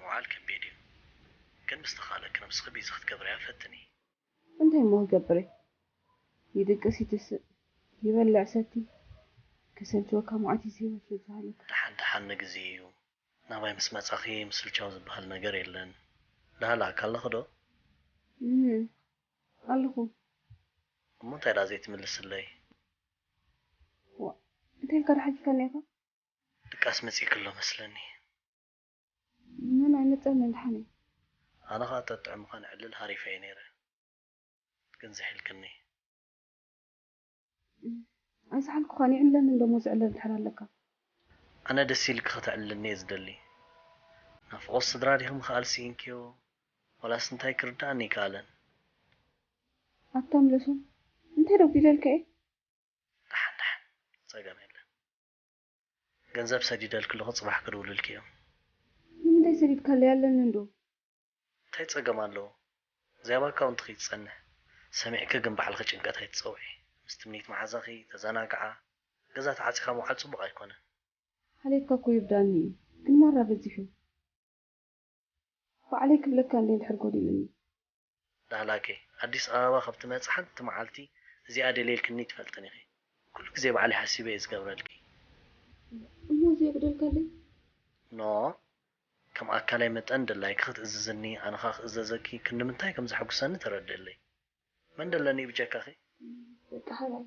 ምውዓል ከቢድ እዩ። ግን ምስ ተኻእለኪ ነብስኺ ቢዚ ክትገብርያ ፈትኒ። እንታይ እሞ ክገብር እየ? ይድቅስ ይትስእ፣ ይበልዕ ሰቲ፣ ክሰልችወካ መዓት እዩ ህይወት ዝበዝሓለካ። ደሓን ደሓን ንግዜ እዩ። ናባይ ምስ መጻኺ ምስልቻው ዝበሃል ነገር የለን። ዳህላክ ኣለኺ ዶ? እህ፣ ኣለኹ። እሞ እንታይ ደኣ ዘይትምልስለይ? ዋ፣ እንታይ ኢልካ ደሓጊካኒ ኢኻ? ድቃስ መጺእኪ ኣሎ መስለኒ። ምን ኣይመጸኒ ድሓን እዩ። ኣነ ኸኣ ጠጥዕምኻን ዕልል ሃሪፈ እየ ነይረ። ግን ዝሒልክኒ። ኣይሰሓልኩኻን፣ ይዕለኒ እንዶ እሞ ዝዕለል እንድሕር ኣለካ። ኣነ ደስ ኢልኪ ከተዕልልኒ እየ ዝደሊ። ናፍቖት ስድራ ዲኺ ምኽኣል ስኢንክዮ ወላስ እንታይ ክርድኣኒ ኣይከኣለን። ኣታ ምለሶም፣ እንታይ ዶ ኣጉዲለልካ እየ? ደሓን ደሓን ጸገም የለን። ገንዘብ ሰዲደልኪ ኣለኹ ጽባሕ ክድውልልኪ እዮም። ንምንታይ ሰዲድካለይ ኣለኒ እንዶ? እንታይ ጸገም ኣለዎ? እዚኣ ባካውንቲ ከይትጸንሕ ሰሚዕኪ ግን ባዕልኺ ጭንቀት ኣይትጸውዒ። ምስ ትምኒት መሓዛኺ ተዘናግዓ። ገዛ ተዓጺኻ ምውዓል ጽቡቕ ኣይኮነን። ሓልየትካ እኮ ይብዳኒ እዩ ግን ማራ በዚሑ። ባዕለይ ክብለካ እንደ እንድሕር ጎዲሉኒ። ዳህላከይ ኣዲስ ኣበባ ካብ ትመጺ ሓንቲ መዓልቲ እዚኣ ደልየልክኒ ትፈልጥን ኢኺ። ኩሉ ግዜ ባዕለይ ሓሲበ እየ ዝገብረልኪ። እሞ እዚ የብደልካለይ? ኖ ከም ኣካላይ መጠን ድላይኪ ክትእዝዝኒ ኣነ ኸኣ ክእዘዘኪ ክንዲ ምንታይ ከም ዘሐጉሰኒ ተረድእለይ። መን ደለኒ ብጀካኺ? በቃ ሓራይ።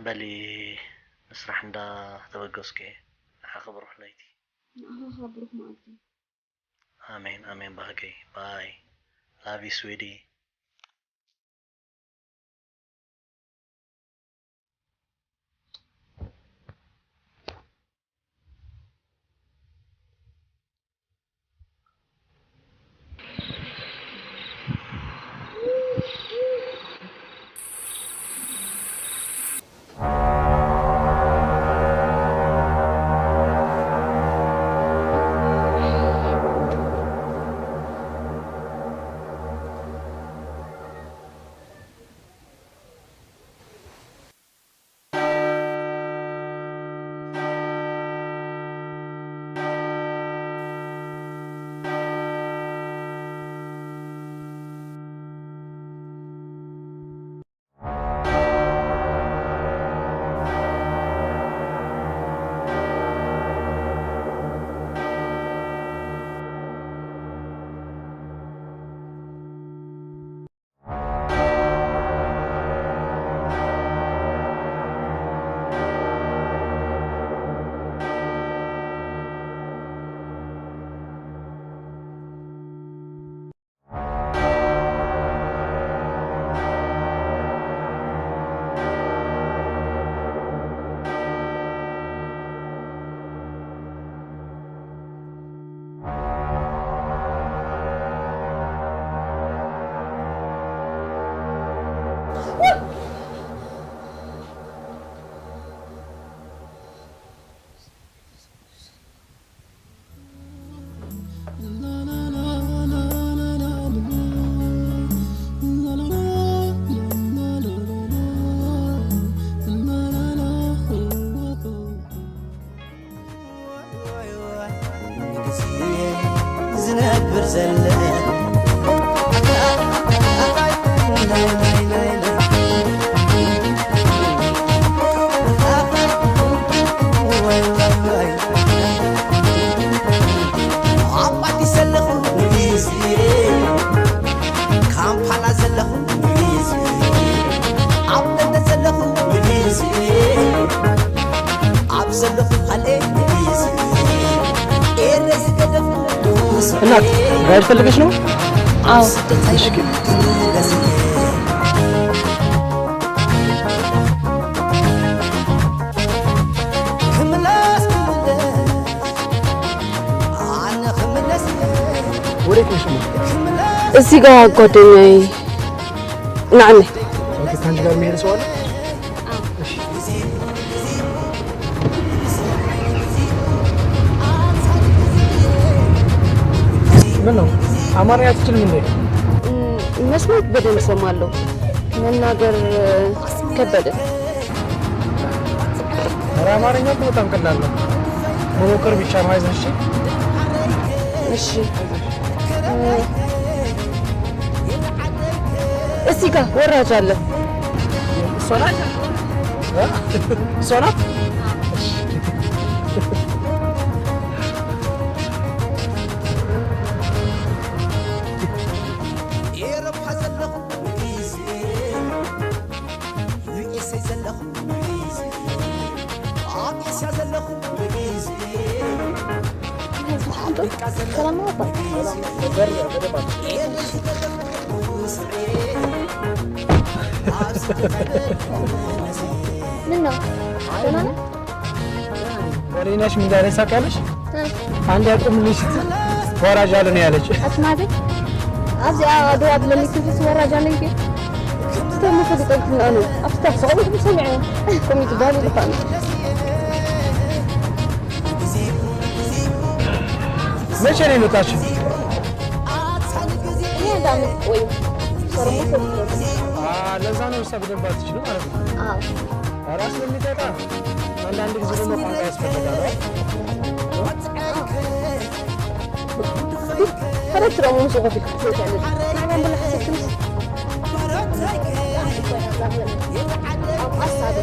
በሊ ንስራሕ እንዳ ተበገስኩ እየ። ንዓኺ ብሩኽ ለይቲ። ንዓኻ ኸኣ ብሩኽ መዓልቲ። ኣሜን ኣሜን ባህገይ ባይ ላቭ ዩ ስዊዲ። ዝነብር ዘለ ኣብ ኣዲስ ዘለኹ ንግዜ ካምፓላ ዘለኹ ንግዜ ኣብ ለንደን ዘለኹ ንግዜ ኣብ ዘለኹ ካልኤ ንግዜ ኤረ ዝገደፍኩ እናት ራይድ ፈልገሽ ነው? አዎ። እሺ። ወዴት ነሽ? እዚህ ጋር ጓደኛዬ ናዕነ ከአንቺ ጋር የሚሄድ ሰው አለ? እሺ። ምን ነው አማርኛ አትችልም እንዴ? መስማት በደንብ እሰማለሁ፣ መናገር ከበደ። ኧረ አማርኛ እኮ በጣም ቀላል ነው፣ መሞከር ብቻ ነው። አይዞሽ እሺ። እሺ። እዚህ ጋር ወራጅ አለ። እሷ ናት? እሷ ናት? ሰላም ነው አባ? ምነው? ደህና ነህ? ወሬናሽ ምን እንዳለ ታውቂያለሽ? እ። አንድ ያቁምልሽ ስትል ወራጅ አለ ነው ያለች። አትማዘኝ። ኣብዚ አ-፣ ዶ አብለኒ ክፍስ ወራጅ አለ እንጂ። ስተሙ ተግጠግትና ነው። አፍታ ሰው ሰሚዐ። ኮሚት ባሉ ልፋን። መቼ ነው የመጣችው? እኔ አንድ አመት ቆይ። ሶርሞ ሶርሞ። አ፣ ለዛ ነው እሷ በደንብ አትችልም ማለት ነው። አዎ። ራስ ነው የሚጠጣ። አንዳንድ ጊዜ ደግሞ ቋንቋ ያስፈልጋል። ኧረ ትረሙ ሙሱ ኮፊ ክትሰጥ ያለ። ናይ ባንቡላ ሓሰብትንስ። ኣብ ሓሳብ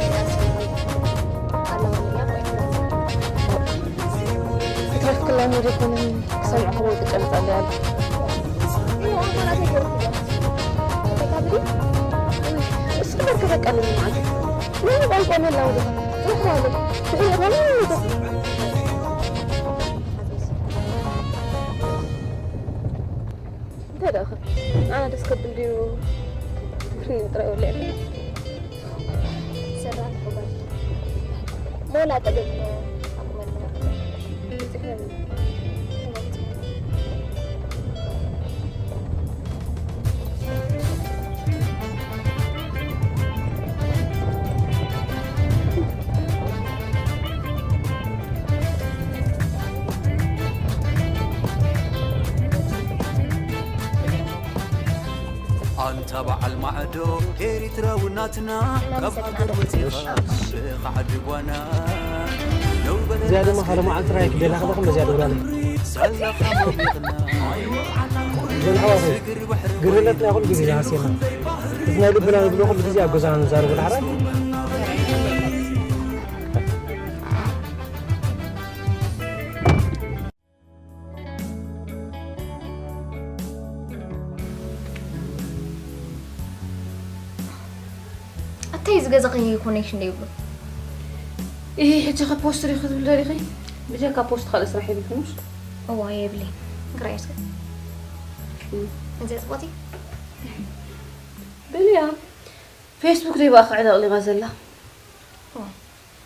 ክትረፍክላ ወደ ኮነ ክሰምዕ ከሎ ክጨምጣለ ያለ። እስቲ በርከ በቃ ልምዓት። ምን ቋንቋ መላው? ጽሑፍ ማለት። ጽሑፍ ማለት። እንታይ ደኣ? ኣነ ደስ ከብል ድዩ? ትግርኛ ጥራይ ወለ። ሰራን ሑበር። ሞላ ጠገብ። ኣንታ በዓል ማዕዶ ኤሪትራዊ ናትና፣ ካብ ሃገር ወፂኻ ብኻ ዓዲ ጓና። ደው በለ እዚኣ ድማ ሓደ መዓልቲ ራይ ክደላ ከለኹ በዚኣ ደውላለይ። ሰላኻ ሞቢቕና። እዘን ኣሕዋተይ፣ ግርህነትና ኩሉ ግዜ ዝሃስየና። እቲ ናይ ልብና ንብሎ ኩሉ ግዜ ኣብ ገዛና ንዛረቦ ዳሕራይ። ኣታይ እዚ ገዛኺ ኮኔክሽን ዶ ይብሉ? እሂ፣ ሕጂ ኸ ፖስት ዲኺ ክትብል ደሊኺ? ብጀካ ፖስት ካልእ ስራሕ የብልክንሽ? እዋ፣ የብለይ። ግራ እስከ። እም። እዚ ጽቡቕ እዩ? በልያ። ፌስቡክ ደይ በኣ ክዕለቕሊቓ ዘላ? እዋ።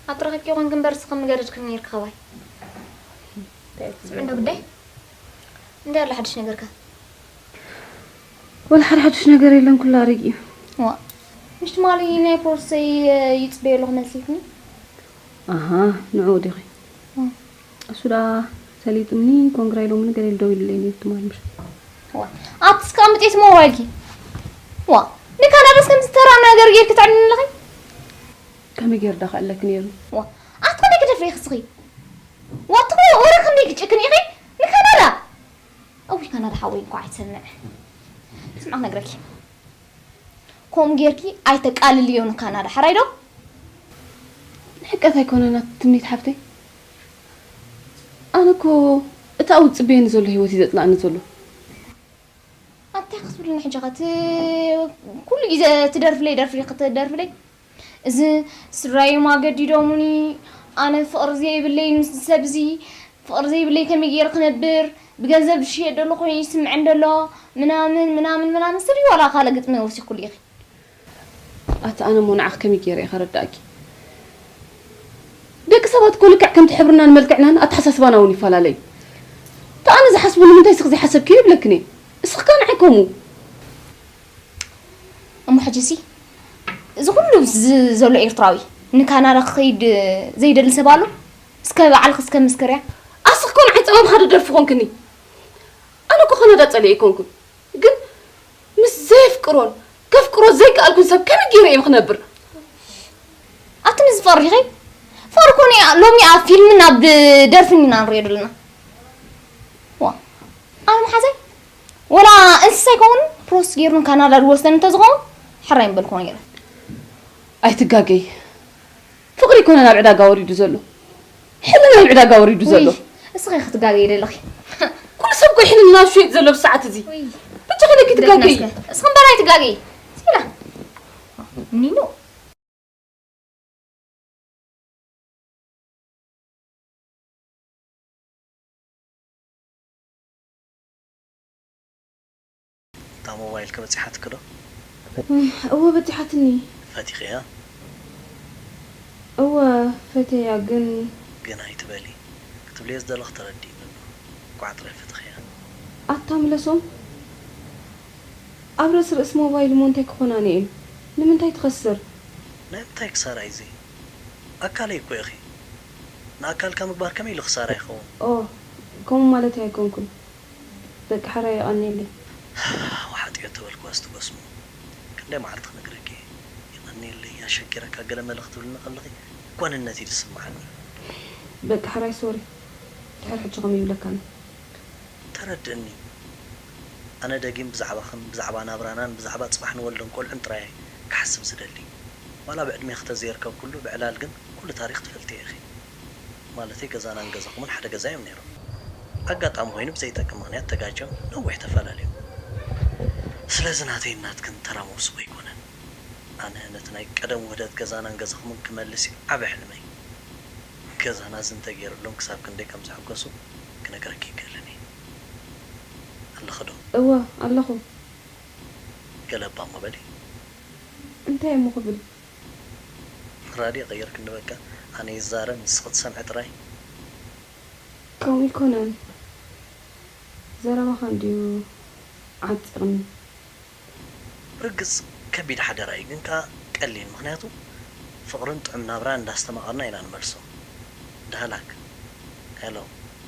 ኣትረኸብኪ ይኾንኪ እምበር፣ እስኺ ምገደድክኒ ነይርኪ ኸባይ። እንታይ እቲ ስምዒ እንዶ ግዳይ? እንታይ ኣሎ ሓድሽ ነገርካ? ወላ ሓደ ሓድሽ ነገር የለን፣ ኩሉ ኣረጊኡ። ዋ፣ ምሽ ትማሊ ናይ ፖርሰይ ይጽበዮ ኣለኹ መልሲ ኢልክኒ? ኣሃ፣ ንዕኡ ዲኺ? ዋ። እሱ ደኣ ሰሊጡኒ፣ ኮንግራ ኢሎምኒ፣ ገለ ኢሉ ደዊሉለይ ነይሩ ትማሊ ምሽ። ዋ፣ ኣብቲ እስከ ኣምጥየ እቲ ሞባይልኪ። ዋ፣ ንካናዳስ ከምዚ ተራ ነገር ጌርኪ ትዕልኒ ኣለኺ? ከመይ ገይሩ ደኣ ክዕለኪ ነይሩ? ዋ፣ ኣቲ ከመይ ክደፍሪ ኢኺ እስኺ? ዋ፣ ኣቲ ወረ ክንደይ ክጭክን ኢኺ ንካናዳ? እውይ፣ ካናዳ ሓወይ፣ እንኳዕ ኣይትሰምዕ። ስምዓ ክነግረኪ። ከምኡ ጌርኪ ኣይተቃልልዮ ንካናዳ፣ ሓራይ ዶ? ንሕቀት ኣይኮነን ኣቲ ትምኒት ሓፍተይ። ኣነ እኮ እቲ ኣብኡ ዝጽበየኒ ዘሎ ህይወት እዩ ዘጽልኣኒ ዘሎ። ኣንታይ ክትብልኒ ሕጂ ኸ? እቲ ኩሉ ግዜ ትደርፍለይ ደርፊ ክትደርፍለይ? እዚ ስድራዮም ኣገዲዶሙኒ፣ ኣነ ፍቕሪ ዘይብለይ ምስ ሰብዚ፣ ፍቕሪ ዘይብለይ ከመይ ገይረ ክነብር? ብገንዘብ ዝሽየጥ ደሎ ኮይኑ ይስምዐን ደሎ፣ ምናምን፣ ምናምን፣ ምናምን። ስሪ ዋላ ካልእ ግጥሚ ወሲኹሉ ኢኺ። ኣቲ ኣነ እሞ ንዓኺ ከመይ ገይረ እየ ከረድኣኪ? ደቂ ሰባት እኮ ልክዕ ከምቲ ሕብርናን መልክዕናን ኣተሓሳስባና እውን ይፈላለ እዩ። እቲ ኣነ ዝሓስቦ ንምንታይ እስኺ ዘይሓሰብክዮ ይብለክን እየ። እስኺ ከኣ ንዓይ ከምኡ። እሞ ሕጂሲ እዚ ኩሉ ዝ-፣ ዘሎ ኤርትራዊ ንካናዳ ክኸይድ ዘይደሊ ሰብ ኣሎ? እስከ ባዕልኺ እስከ መስክርያ። ኣስኺ እኮ ንዓይ ጸማም ሓደ ደርፊ ኮንክኒ። ኣነ እኮ ካናዳ ጸሊኤ ኣይኮንኩን። ግን ምስ ዘየፍቅሮን ከፍቅሮ ዘይከኣልኩን ሰብ ከመይ ገይረ እየ ክነብር? ኣቲ ምስ ዝፈሪኺ? ፍቕሪ ኮነ ሎሚ ኣብ ፊልምን ኣብ ደርፍን ኢና ንሪኦ ዘለና። ዋ፣ ኣነ መሓዘይ ወላ እንስሳ ይከውን ፕሮስ ገይሩን ካናዳ ዝወስደን እንተዝኸውን ሕራይ ምበልኩ ነይረ። ኣይትጋገይ፣ ፍቕሪ ይኮነ ናብ ዕዳጋ ወሪዱ ዘሎ፣ ሕልና ናብ ዕዳጋ ወሪዱ ዘሎ። እስኸ ክትጋገይ ደለኺ? ኩሉ ሰብ እኮ ሕልና ሽየጥ ዘሎ ብሰዓት እዚ። ብቻ ከለኪ ትጋገይ። እስኸ እምበር ኣይትጋገይ። ሲላ ኒኖ እታ ሞባይልከ በጺሓትኪ ዶ? እወ በጺሓትኒ። ፈቲኽያ? እወ ፈትየያ ግን። ግን ኣይትበሊ። ክትብልዮ ዝደለኺ ተረዲእኒ ኣሎ። እንኳዕ ጥራይ ፈቲኽያ። ኣታ ምለሶም ኣብ ርእሲ ርእሲ ሞባይል እሞ እንታይ ክኾን ኣነ እየ? ንምንታይ ትኸስር? ናይ ምንታይ ክሳራ እዩ እዚ? ኣካለይ እኮ ኢኺ። ንኣካልካ ምግባር ከመይ ኢሉ ክሳራ ይኸውን? ኦ፣ ከምኡ ማለተይ ኣይኮንኩን። በቃ ሕራይ የቐንየለይ። ወሓጥዮ ተበልክዋስ ትጎስሞ። ክንደይ መዓልቲ ክነግረኪ እየ። የቐንየለይ፣ ኣሸጊረካ ገለ መለ ክትብልኒ ከለኺ ጓንነት እዩ ዝስምዓኒ። በቃ ሕራይ ሶሪ። ድሕሪ ሕጂ ከምኡ ይብለካን። ተረድእኒ። ኣነ ደጊም ብዛዕባኽን ብዛዕባ ናብራናን ብዛዕባ ጽባሕ ንወልዶም ቆልዑን ጥራይ እየ ክሓስብ ዝደሊ። ዋላ ብዕድሜኺ ተዘይርከብክሉ ብዕላል ግን ኩሉ ታሪኽ ትፈልጥዮ ኢኺ። ማለተይ ገዛናን ገዛኹምን ሓደ ገዛ እዮም ነይሮም። ኣጋጣሚ ኮይኑ ብዘይጠቅም ምኽንያት ተጋጭዮም ነዊሕ ተፈላለዮም። ስለዚ ናተይን ናትክን ተራ መውስቦ ኣይኮነን። ኣነ ነቲ ናይ ቀደም ውህደት ገዛናን ገዛኹምን ክመልስ እዩ ዓቢ ሕልመይ። ገዛና እዚ እንተገይርሎም ክሳብ ክንደይ ከም ዝሕጎሱ ክነግረኪ ኣይክእልን እየ። ኣለኺ ዶ? እወ ኣለኹ። ገለ እባ እሞ በሊ። እንታይ እሞ ክብል? ራድዮ ቀይርኪ እንዶ በቃ ኣነ ይዛረብ ንስኺ ትሰምዒ ጥራይ። ከምኡ ኣይኮነን። ዘረባኻ እንድዩ ዓጺቕኒ። ብርግጽ ከቢድ ሓደራ እዩ ግን ከኣ ቀሊል ምኽንያቱ ፍቕርን ጥዑም ናብራን እንዳስተማቐርና ኢና ንመልሶ። ዳህላክ ሄሎ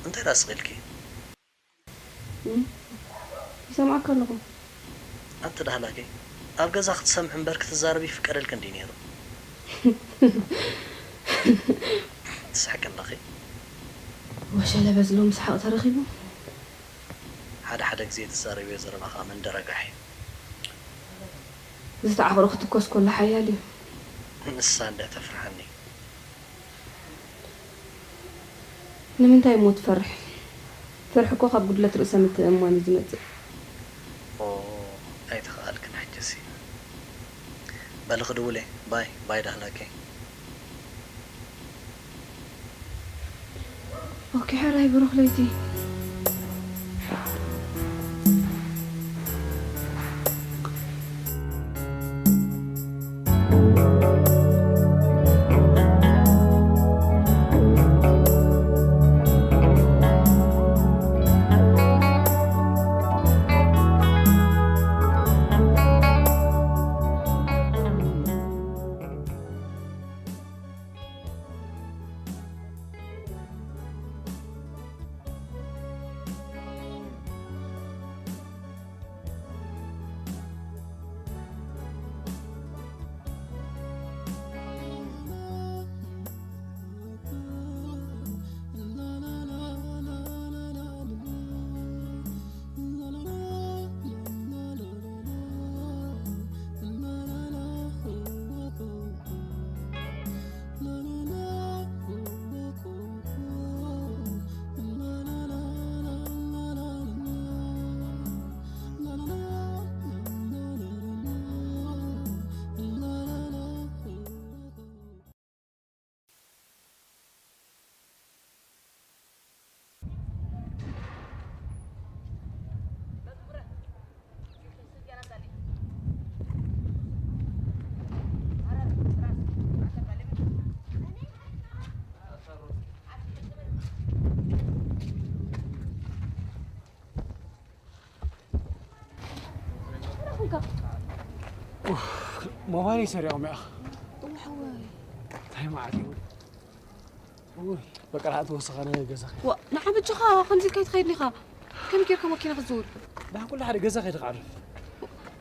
እንታይ ደኣ ስቕ ኢልኪ? ይሰምዓካ ኣለኹ። ኣቲ ዳህላከይ ኣብ ገዛ ክትሰምዒ እምበር ክትዛረቢ ይፍቀደልኪ እንድዩ ነይሩ። ትስሕቂ ኣለኺ። ወሸለ በዚ ሎሚ ሰሓቕ ተረኺቡ። ሓደ ሓደ ግዜ ትዛረብዮ ዘረባ ከኣ መንደርጋሕ እዩ። ዝተዓቕሩ ክትኮስ ከሎ ሓያል እዩ። ንሳ እንድያ ተፍርሓኒ። ንምንታይ እሞ ትፈርሒ? ፍርሒ እኮ ካብ ጉድለት ርእሰ ምትእምማን እዩ ዝመጽእ። ኦ ኣይተኸኣልክን ሕጅሲ። በሊ ክድውል እየ። ባይ ባይ ዳህላከይ። ኦኬ ሕራይ ብሩኽ ለይቲ። ሞባይለይ ሰሪቖም እያ። እንታይ መዓት እዩ? በቃ ንዓ ተወሰኸ ናይ ገዛ ኸይድ። ዋ ንዓ በጃኻ ከምዚ ኢልካ ኣይትኸይድ ኢኻ። ከመይ ጌርካ መኪና ክትዝውር? ንዓ ኩሉ ሓደ ገዛ ኸይድ ክዓርፍ።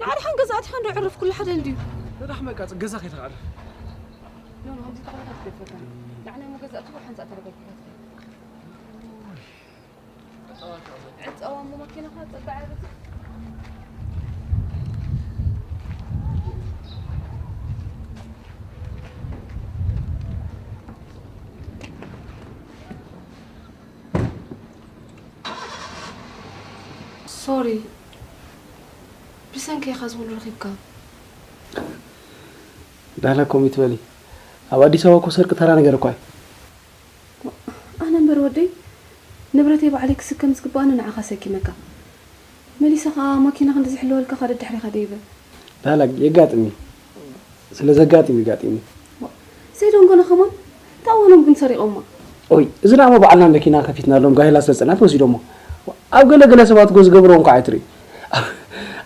ንዓ ድሓን ገዛ ኣቲኻ እንዶ ዕርፍ ኩሉ ሓደ እንድዩ። ንዓ በቃ ገዛ ኸይድ ክዓርፍ። ኖ ኖ ከምዚ ኢልካ ክትደፍረካ። ንዓ ናይ መገዛእቲ ሓንሳእ ተረጋጊኻ ትኸይድ። ዕጸዋ ሶሪ፣ ብሰንኪ ኢኻ ዝኹሉ ረኺብካ። ዳህላ ኮም ይትበሊ። ኣብ ኣዲስ ኣበባ እኮ ሰርቂ ተራ ነገር እኮ ኣይ። ኣነ እምበር ወደይ፣ ንብረተይ ባዕለይ ክስከም ዝግባኣኒ ንዓኻ ሰኪመካ። መሊሰ ኸኣ ማኪና ክንዲ ዝሕለወልካ ኸኣ ደድሕሪኻ ደይበ። ዳህላ የጋጥም እዩ። ስለ ዘጋጥም እዩ ጋጢሙ። ዘይደንጎነ ኸማን ተኣወኖም ግን ሰሪቖማ። ኦይ፣ እዚ ደኣ እሞ ባዕልና መኪና ከፊትናሎም ጋሂላ ስለ ዝጸንሐት ወሲዶሞ። ኣብ ገለ ገለ ሰባት ጎ ዝገብርዎ እንኳ ኣይትርኢ።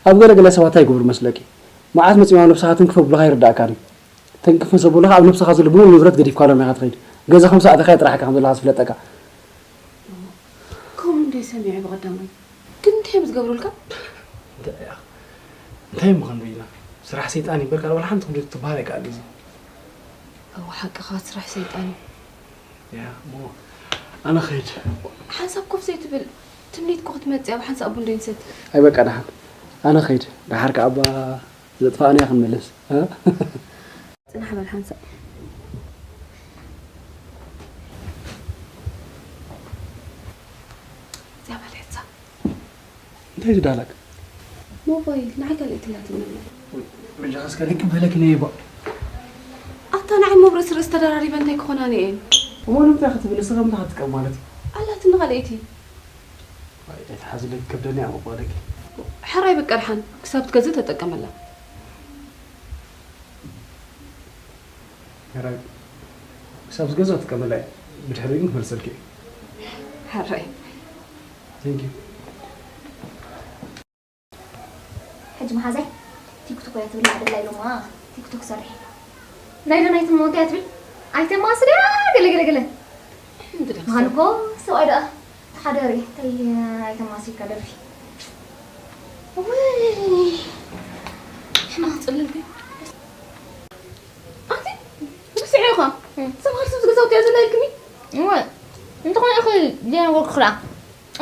ኣብ ገለ ገለ ሰባት እንታይ ይገብሩ መስለኪ? መዓት መጺኦም ኣብ ነብስኻ ትንክፍ ኣብሉኻ ይርዳእካን እዩ። ትንክፍ ምስ ኣብሉኻ ኣብ ነብስኻ ዘሎ ብምሉእ ንብረት ገዲፍካሎም ኢኻ ትኸይድ። ገዛ ከምሳ ኣተኻ ጥራሕ ኢኻ ከም ዘለኻ ዝፍለጠካ። ከምኡ እንደ ሰሚዐ ብቐዳማይ። ግን እንታይ እዮም ዝገብሩልካ? እንታይ እያ? እንታይ እሞ ክንብል ኢና? ስራሕ ሰይጣን እዩ። በቃ ዋላ ሓንቲ ክንብል ትበሃል ኣይከኣል እዩ። እወ፣ ሓቅኻ፣ ስራሕ ሰይጣን እዩ። ያ፣ እሞ ኣነ ኸይድ። ሓንሳብ ኮፍ ዘይትብል? ትምኒት እኮ ክትመጽእ ኣብ ሓንሳብ ቡን ደይንሰቲ። ኣይ በቃ ደሓን። ኣነ ኸይድ። ደሓር ከኣ እባ ዘጥፋእናዮ ክንመልስ። እ? ጽናሕ በል ሓንሳብ። እዚኣ በል ሕጻ። እንታይ እዩ ዝዳለክ? ሞባይል ንዓይ ካልኣይቲ ኣላትኒ ኣላ። በጃኻ እስከ ደቂ በለክ ነይ እባ። ኣታ ንዓይ ሞብ ርእሲ ርእሲ ተደራሪበ እንታይ ክኾናኒ እየን? እሞ ንምንታይ ክትብል ንስኻ ምንታይ ክትጥቀም ማለት እዩ? ኣላትኒ ካልኣይቲ። ኣይ፣ ኣይትሓዝለይ፣ ከብደኒ እያ መባለኪ። ሕራይ በቃ ድሓን ክሳብ ትገዝእ ተጠቀመላ። ሕራይ ክሳብ ዝገዝእ ትጥቀመላ እየ። ብድሕሪ ግን ክመልሰልኪ እየ። ሕራይ። Thank you። ሕጂ መሓዛይ ቲክቶክ እያ ትብል፣ ኣደላ ኢሎማ ቲክቶክ ሰርሒ። ናይ ዶ ናይ ትማወት እያ ትብል? ኣይተማስልያ፣ ገለ፣ ገለ፣ ገለ። እንድረስ። መሃን እኮ ሰብኣይ ደኣ ተሓደሪ፣ እንታይ ኣይተማሲልካ ደርፊ። ወይ፣ ሕማቕ ጽልልቲ። ኣንቲ፣ ረሲዐ ኢኻ። እም። ሰምሃር ሰብ ዝገዛውቲ እያ ዘላ ኢልክኒ? እወ፣ እንተኾነ ኢኺ ዘይነገርኩኺ ደኣ።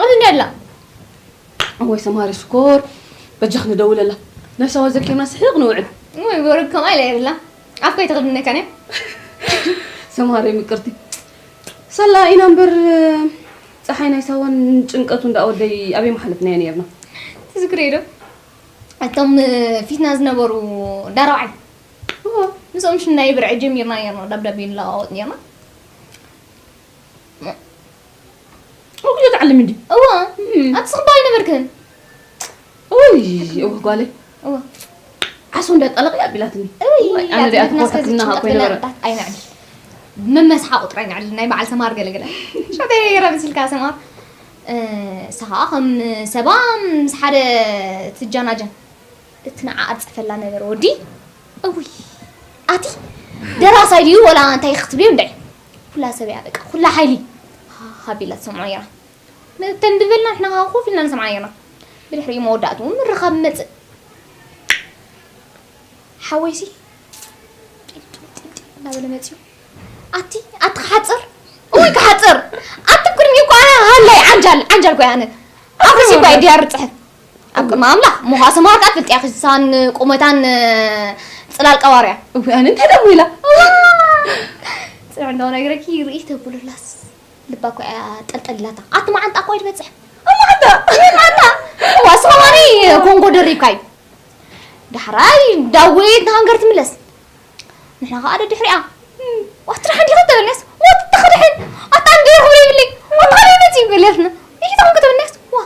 ኣብዚ እንድያ ኣላ። እወይ ሰምሃር ሽኮር፣ በጃኺ ንደውለላ። ናይ ሳዋ ዘኪርና ስሒቕ ንውዕል። እወይ፣ ወረድ ከምኣ ኢላ የብላ። ኣፍካ ኣይተቕድነካን እያ። ሰምሃር ምቅርቲ። ሰላ ኢና እምበር፣ ጸሓይ ናይ ሳዋን ጭንቀቱ እንዳ ወደይ ኣበይ መሓለፍናዮ ነይርና። ትዝክርዮ ዶ? እቶም ፊትና ዝነበሩ ዳራውዓይ። እወ። ምስኦም ሽም ናይ ብርዒ ጀሚርና ነይርና፣ ደብዳቤ ንለዋወጥ ነይርና። እኩሉ ትዓልም እንዲ። እወ። እም። ኣቲ ጽኽባይ ነበርክን። ኡይ፣ እወ ጓለይ። እወ። ዓሶ እንዳጣለቕ እያ ኣቢላትኒ። እይ፣ እዋይ፣ ኣነ ኣቲ ሪኣ መኪና እስከ ተኾርኩትና ዝጭንቀት ሃኮ ገለ ይነበረ። ኣዳት ኣይነዕልል። መመሳሓ ቁጥሪ ኣይነዕልል። ናይ በዓል ሰማር ገለ ገለ። ሸተይ ገይረ ምስልካ ሰማር። እ፣ ንሳ ኸዓ ከም ሰባ ምስ ሓደ ትጃናጀን። እቲ ንዓኣ ዝጽሕፈላ ነበረ ወዲ። እውይ። ኣቲ ደራሳይ ድዩ ወላ እንታይ ክትብልዮ እንድዒ? ኩላ ሰብ እያ በቃ፣ ኩላ ሓይሊ ሃቢላ ትሰምዖ ነይራ። ተንብበልና ንሕና ከኣ ኮፍ ኢልና ንሰምዓ ነይርና። ብድሕሪኡ መወዳእትኡ ምርኻብ መጽእ። ሓወይሲ ጢል ጢል ጢል ጢል እናበለ መጺኡ። ኣቲ፣ ኣቲ ክሓጽር? እውይ ክሓጽር! ኣቲ ቅድሚኡ እኮ ኣነ ሃላይ ዓንጃል፣ ዓንጃል እኮ እየ ኣነ። ኣፍሲ እኮ እየ ድያር ጽሕፍ። ኣብ ቅድሚ ኣምላኽ፣ እሞ ኸኣ ሰምሃር ከኣ ትፈልጥያ፣ ክሳን ቁመታን ጽላል ቀባርያ። እውይ፣ ኣነ እንታይ ደሞ ኢላ? ጽንሕ እንዶ ነግረኪ፣ ርእይ ተብሉላስ ልባ እኮ እያ ጠልጠል ኢላታ። ኣቲ መዓንጣ እኮ ይትበጽሕ። መዓንጣ? መዓንጣ? እዋ፣ ሰማሪ ኮንጎ ደሪብካዩ። ዳሕራይ ዳዊት ንሃንገር ትምለስ። ንሕና ኸኣ ደድሕሪኣ። ዋትራ ሓንዲኸ ተበልናስ? ዋትራ ኸድሕን? ኣታ እንዲ ይኽብሪ ይብሊ። ዋትራ ኸድሕን መጺ ይብለትና። ይህ ተኾንኩ ተበልናስ? ዋ፣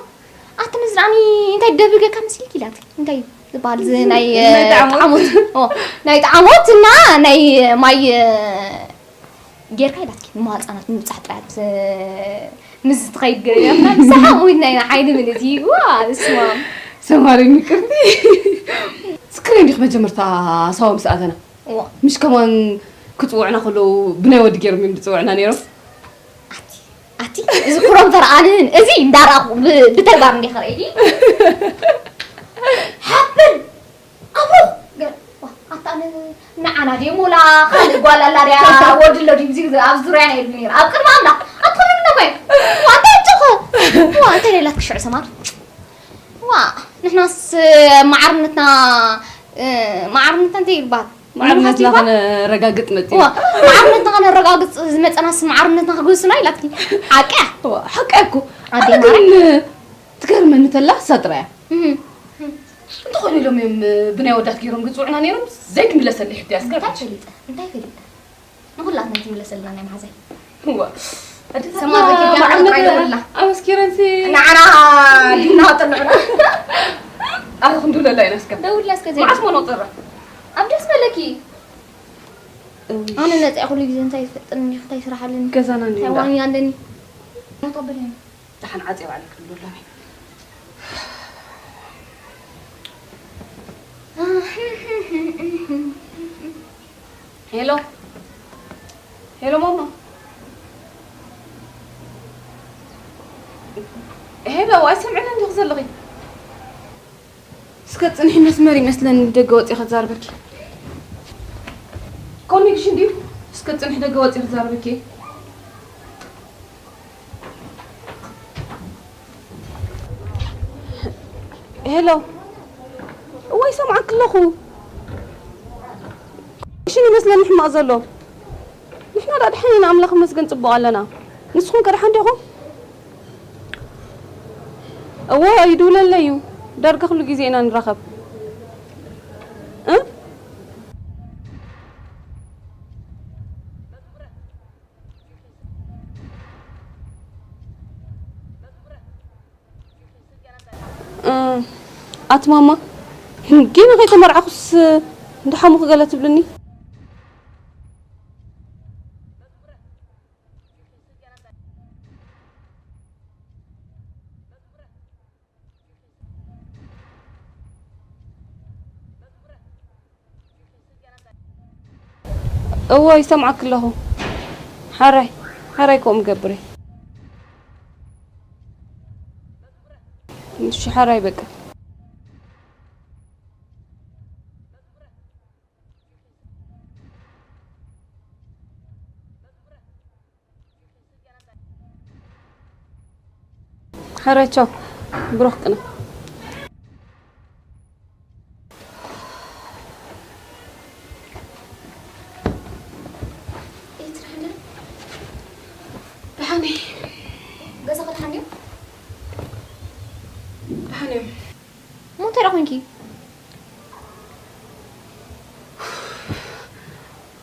ኣቲ መዝራኒ እንታይ ደብገካ መሲልኪ ኢላት። እንታይ ዝበሃል እዚ ናይ፣ ናይ ጣዕሞት። ጣዕሞት? ኦ፣ ናይ ጣዕሞት እና ናይ ማይ፣ ጌርካ ኢላትኪ። ንመዋል ህጻናት ንምብጻሕ ጥራይ ምስ፣ ምስ ትኸይድ ገለ ኢላትና። ንስኻ እውይ ናይ ሓይሊ ምልእቲ። ዋ፣ እስማ። ሰማሪ ምቅርቲ። ስክሪን ዲኽ መጀመርታ ሳዋ ምስ ኣተና? እዋ። ምሽ ከማን ክጽውዕና ከለዉ ብናይ ወዲ ገይሮም እዮም ዝጽውዕና ነይሮም። ኣቲ፣ ኣቲ፣ እዚ ኩሮም ተረኣንን እዚ እንዳረኣኹ ብ-፣ ብተግባር እንዲኻ ርእይኪ? ሓፍር! ኣብሩኽ! ገ-፣ ዋ፣ ኣታ ን-፣ ንዓና ድዮም ወላ ካልእ ጓል ኣላ ድያ ወዲ ኣሎ ድዩ ኣብዚ፣ ኣብ ዙርያና ኢሉ ነይሩ። ኣብ ቅድሚ ኣምላኽ፣ ኣብ ትኽክል ነበር። ዋ፣ እንታይ ጭኹ? ዋ፣ እንታይ ሌላት ክሽዑ ሰማር? ንሕናስ ማዕርነትና፣ እ፣ ማዕርነትና እንታይ ይባሃል? ማዕርነትና ይባሃል? ከነረጋግጽ መጺና። እዋ፣ ማዕርነትና ከነረጋግጽ ዝመጸናስ ማዕርነትና ክግስና ኢላትኪ። ሓቂ እያ። እዋ፣ ሓቂ እያ እኮ። ኣደ ኣነ ማርያም። ግን ትገርመኒ ተላ እሳ ጥራይ እያ። እህ። እንተኾነ ኢሎም እዮም ብናይ ወዳት ገይሮም ዝጽውዑና ነይሮም፣ ዘይክምለሰለይ ሕጂ እንታይ ኣስገርም። ፈሊጠ? እንታይ ፈሊጠ? ንኹላትና ትምለሰልና ናይ መሓዛይ። እዋ። ኣዴታትና ሰማር ዘኪ ዲያና ማዕርነት ጥራይ ንኹላ። ኣመስኪረንሲ። ንዓና ዲና ጥንዑና። ኣረ ክንድውለላ ኢና እስከ። ደውልና እስከ ዘይ- መዓስ ሞ ንቑጸራ? ኣብ ደስ በለኪ። እውይ። ኣነ ነፂኣ ኩሉ ግዜ እንታይ ይፈጥን እንታይ ስራሕ ኣለኒ? ገዛና እንድዩ እንታይ እንዳ። ዋንያ ኣለኒ? ሞተበለኒ። ደሓን ዓፅየ ባዕለይ ክድውለላ እየ። ሄሎ ሄሎ ማማ። ሄሎ ኣይሰምዕን እንዲኹ ዘለኺ። እስከ ፅንሒ መስመር ይመስለኒ ደገ ወፂ ክዛርበኪ። ኮኔክሽን ድዩ? እስከ ፅንሒ ደገ ወፂ ክዛርበኪ። ሄሎ እወ ይሰምዓኪ ኣለኹ። ሽን ይመስለኒ ሕማቕ ዘሎ። ንሕና ደኣ ደሓን ኢና ኣምላኽ ይመስገን ጽቡቕ ኣለና። ንስኹም ከ ደሓን ዲኹም? እወ ይድውለለይ እዩ። ዳርጋ ኩሉ ግዜ ኢና ንራኸብ። እ? ኣቲ ማማ ጌና ከይተመርዓኹስ እንዳ ሓሙኺ ገለ ትብልኒ። እወ ይሰምዓኪ ኣለኹ። ሓራይ ሓራይ ከምኡ ገብር እየ። እሺ ሓራይ በቃ። ሕረቸው ብሩክ ቅነ። ደሓን እየ። ገዛኻ ደሓን ድዩ? ደሓን እዮም። እሞ እንታይ ደኣ ኮንኪ?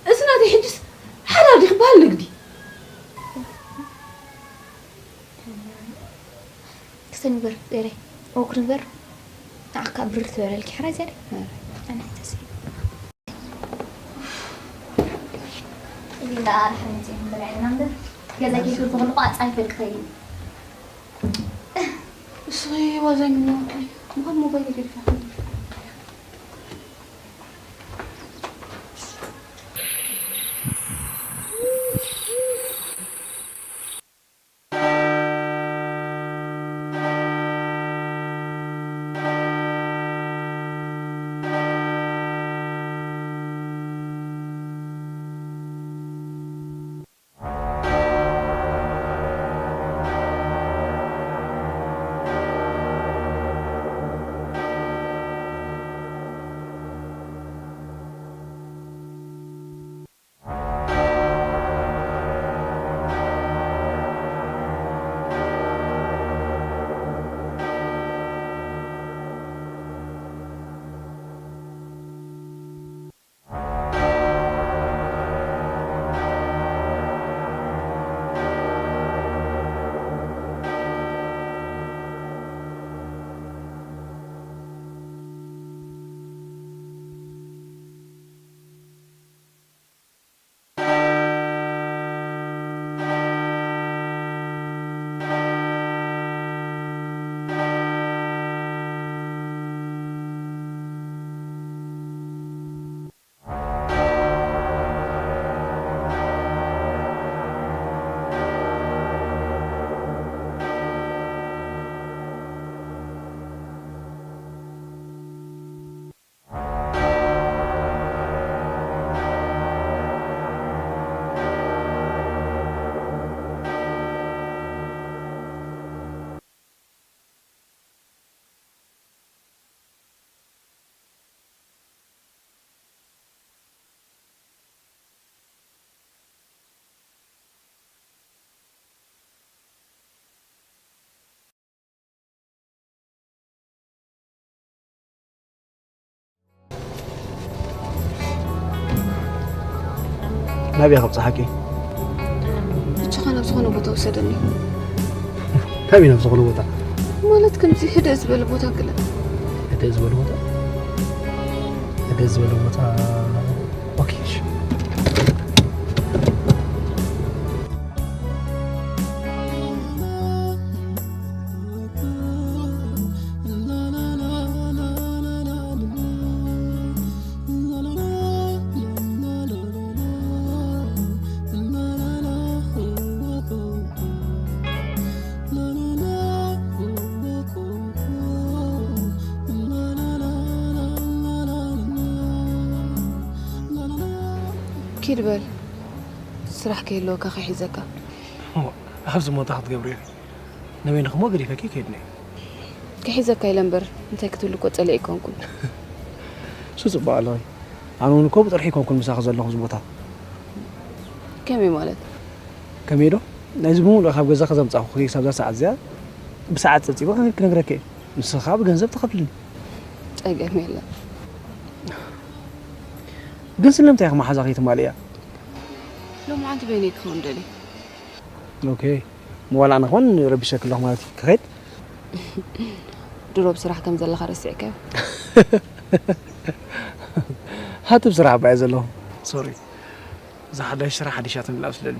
እዚ ናተይ ሕጅስ ሓላል ድዩ ክበሃል ንግዲ? ክስተ ንግበር ዜሬ፣ እወ ክንበር። ንዓካ ብርር ትበለልኪ ሕራይ ዜሬ። ኣነ ተስኢ። እዚ እንዳ ኣርሓ መጺኡ ክንበልዐልና እምበር፣ ገዛ ኬድኩ ዝኽእል እኮ ኣጻይ ፈልቂ ከይድ። እስኺ ዋዛ ምንዋኪ ምዃን ሞባይል ገዲፋ። ናበይ ከብጽሓኪ? ብቻኻ ናብ ዝኾነ ቦታ ውሰደኒ። ናበይ ናብ ዝኾነ ቦታ? ማለት ከምዚ ህድእ ዝበለ ቦታ ገለ። ህድእ ዝበለ ቦታ? ህድእ ዝበለ ቦታ። ኦኬ፣ እሺ። ኪድ በል፣ ስራሕ ከይህልወካ ከይሒዘካ። እሞ፣ ኣብዚ ሞታ ክትገብሪ ኢኺ። ንበይንኺ እሞ ገዲፈኪ ከይድኒ እየ። ክሒዘካ ኢለ እምበር፣ እንታይ ክትብል እኮ ጸሊአ ኣይኮንኩን። እሱ ጽቡቕ ኣለኺ። ኣነ እውን እኮ ብጥርሒ ኣይኮንኩን ምሳኺ ዘለኹ ኣብዚ ቦታ። ከመይ ማለት? ከመይ ዶ? ናይዚ ብምሉእ ካብ ገዛኺ ዘምጻኹኺ ክሳብ እዛ ሰዓት እዚኣ ብሰዓት ጸብጺበ ክነግረኪ እየ። ንስኺ ከኣ ብገንዘብ ትኸፍልኒ። ጸገም የለን። ግን ስለምንታይ ኢኺ መሓዛ ከይትማልእያ? ሎማዓንቲ በይነይ ክኸውን ደልየ። ኦኬ። ዋላ ኣነ ኸማን ረቢሸኪ ኣለኹ ማለት እዩ። ክኸይድ? ድሮ ብስራሕ ከም ዘለኻ ረሲዕካዮ? ሃቲ ብስራሕ እባ እየ ዘለኹ። ሶሪ። እዛ ሓዳሽ ስራሕ ሓዲሻ ትምላእ ስለኒ።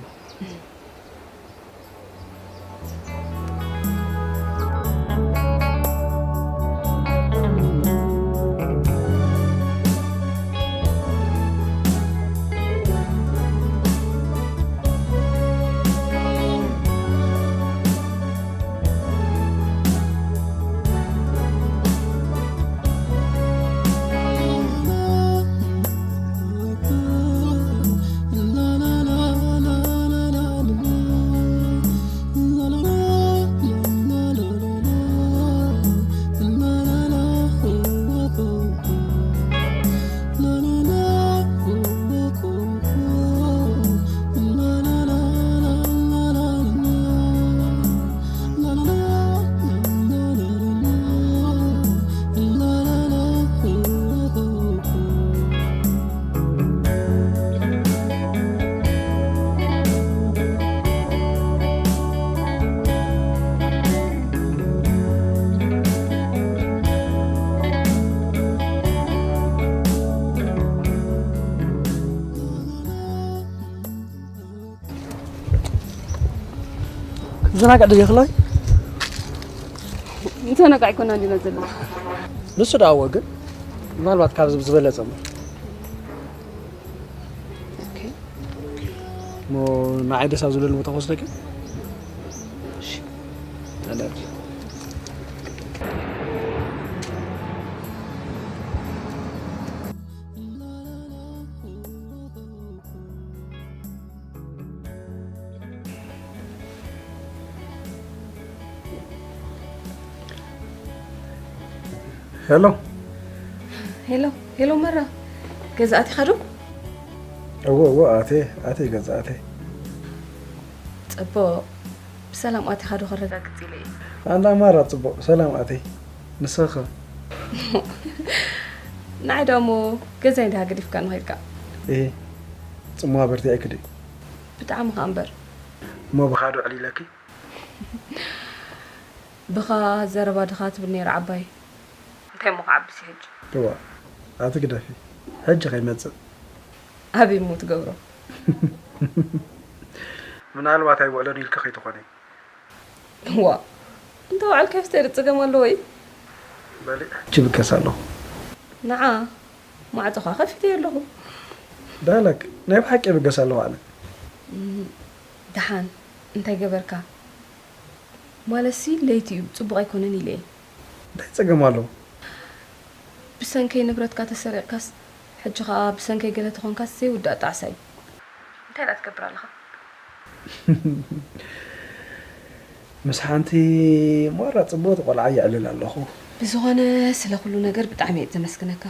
ክትዘናግዕ ድልዮ ክላይ? ምተነቃዕ ኣይኮና እንዲና ዘለና። ንሱ ደኣ እወ፣ ግን ምናልባት ካብዚ ብዝበለጸ እሞ። ኦኬ። እሞ ንዓይ ደስ ኣብ ዝብለኒ ቦታ ክወስደኪ? እሺ። ኣዳር። ሄሎ። ሄሎ፣ ሄሎ መራ። ገዛ ኣቲኻ ዶ? እዎ፣ እዎ፣ ኣቴ፣ ኣቴ ገዛ ኣቴ። ጽቡቕ። ብሰላም ኣቲኻ ዶ ከረጋግጽ ኢለ እየ። ኣንዳ ማራ ጽቡቕ፣ ሰላም ኣቴ። ንስኺ ኸ? ንዓይ ደኣ እሞ ገዛይ እንዲኻ ገዲፍካኒ ኸይድካ። እሂ፣ ጽምዋ በርቲዐኪ ድዩ? ብጣዕሚ ኸኣ እምበር። እሞ ብኻ ዶ ዕሊለኪ? ብኻ ዘረባ ድኻ ትብል ነይራ ዓባይ። እንታይ እሞ ክዓብስ እዩ ሕጂ? እዋ፣ ኣቲ ግደፊ። ሕጂ ከይመጽእ። ኣበይ እሞ ትገብሮ? ምናልባት ኣይውዕሎን ኢልኪ ከይትኾኒ። እዋ፣ እንተ ውዓልካዮስ እንታይ ጸገም ኣለዎ እዩ? በሊ፣ ሕጂ ይብገስ ኣለኹ። ንዓ፣ ማዕጾኻ ከፊተዮ ኣለኹ። ዳህላክ፣ ናይ ብሓቂ ይብገስ ኣለኹ ኣነ። እም፣ ደሓን፣ እንታይ ገበርካ? ማለትሲ ለይቲ እዩ፣ ጽቡቕ ኣይኮነን ኢለ እየ። እንታይ ጸገም ኣለዎ? ብሰንከይ ንብረትካ ተሰሪቕካስ፣ ሕጂ ኸኣ ብሰንከይ ገለ ተኾንካስ ዘይውዳእ ጣዕሳ እዩ። እንታይ ደኣ ትገብር ኣለኻ? ምስ ሓንቲ ማራ ጽብቕቲ ቆልዓ የዕልል ኣለኹ። ብዝኾነ፣ ስለ ኩሉ ነገር ብጣዕሚ እየ ዘመስግነካ።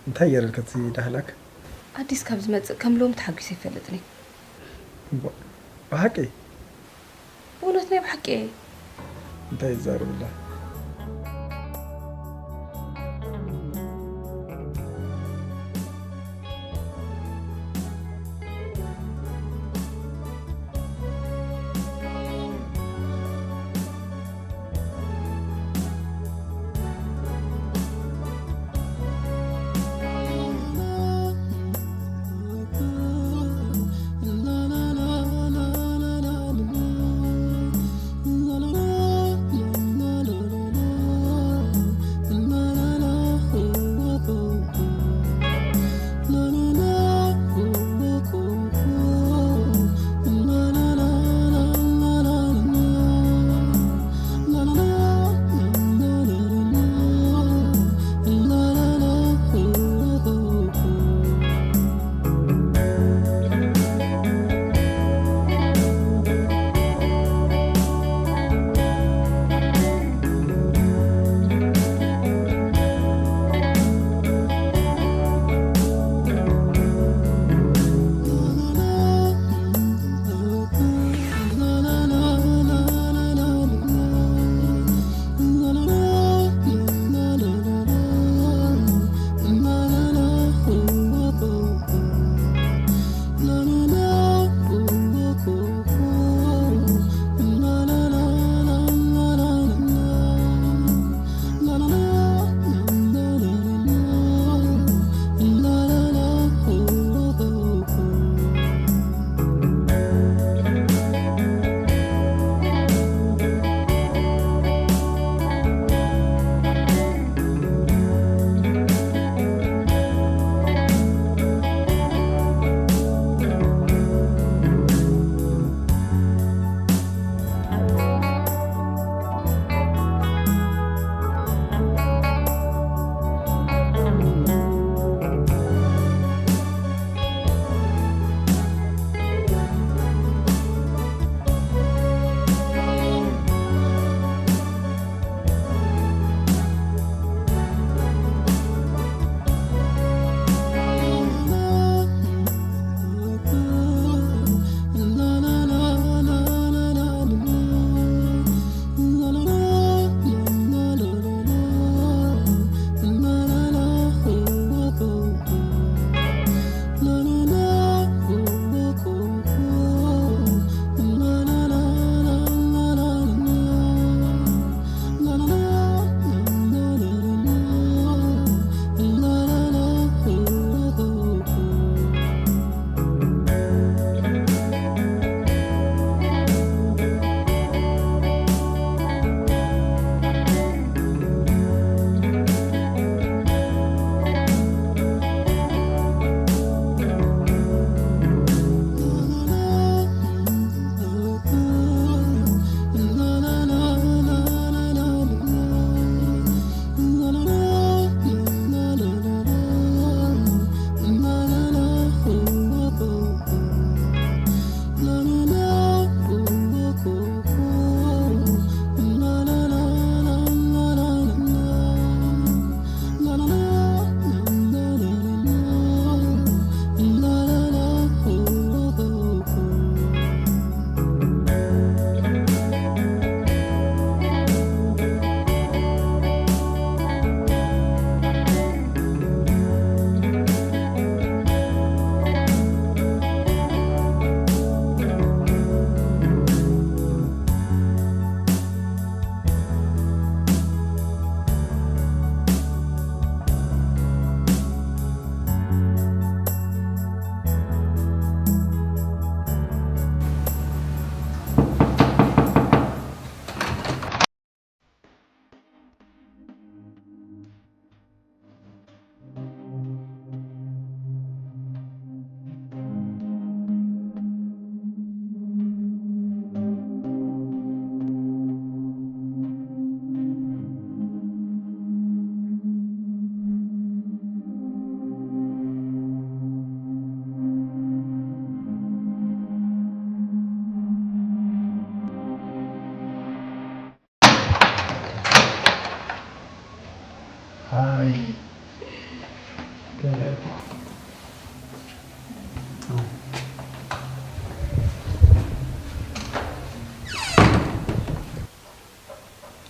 እንታይ ገይረልካ እቲ ዳህላክ? ኣዲስ ካብ ዝመጽእ ከም ሎሚ ተሓጒሰ ኣይፈልጥን እየ። ብ-፣ ብሓቂ? ብእውነት ናይ ብሓቂ እየ። እንታይ ይዛረብላ?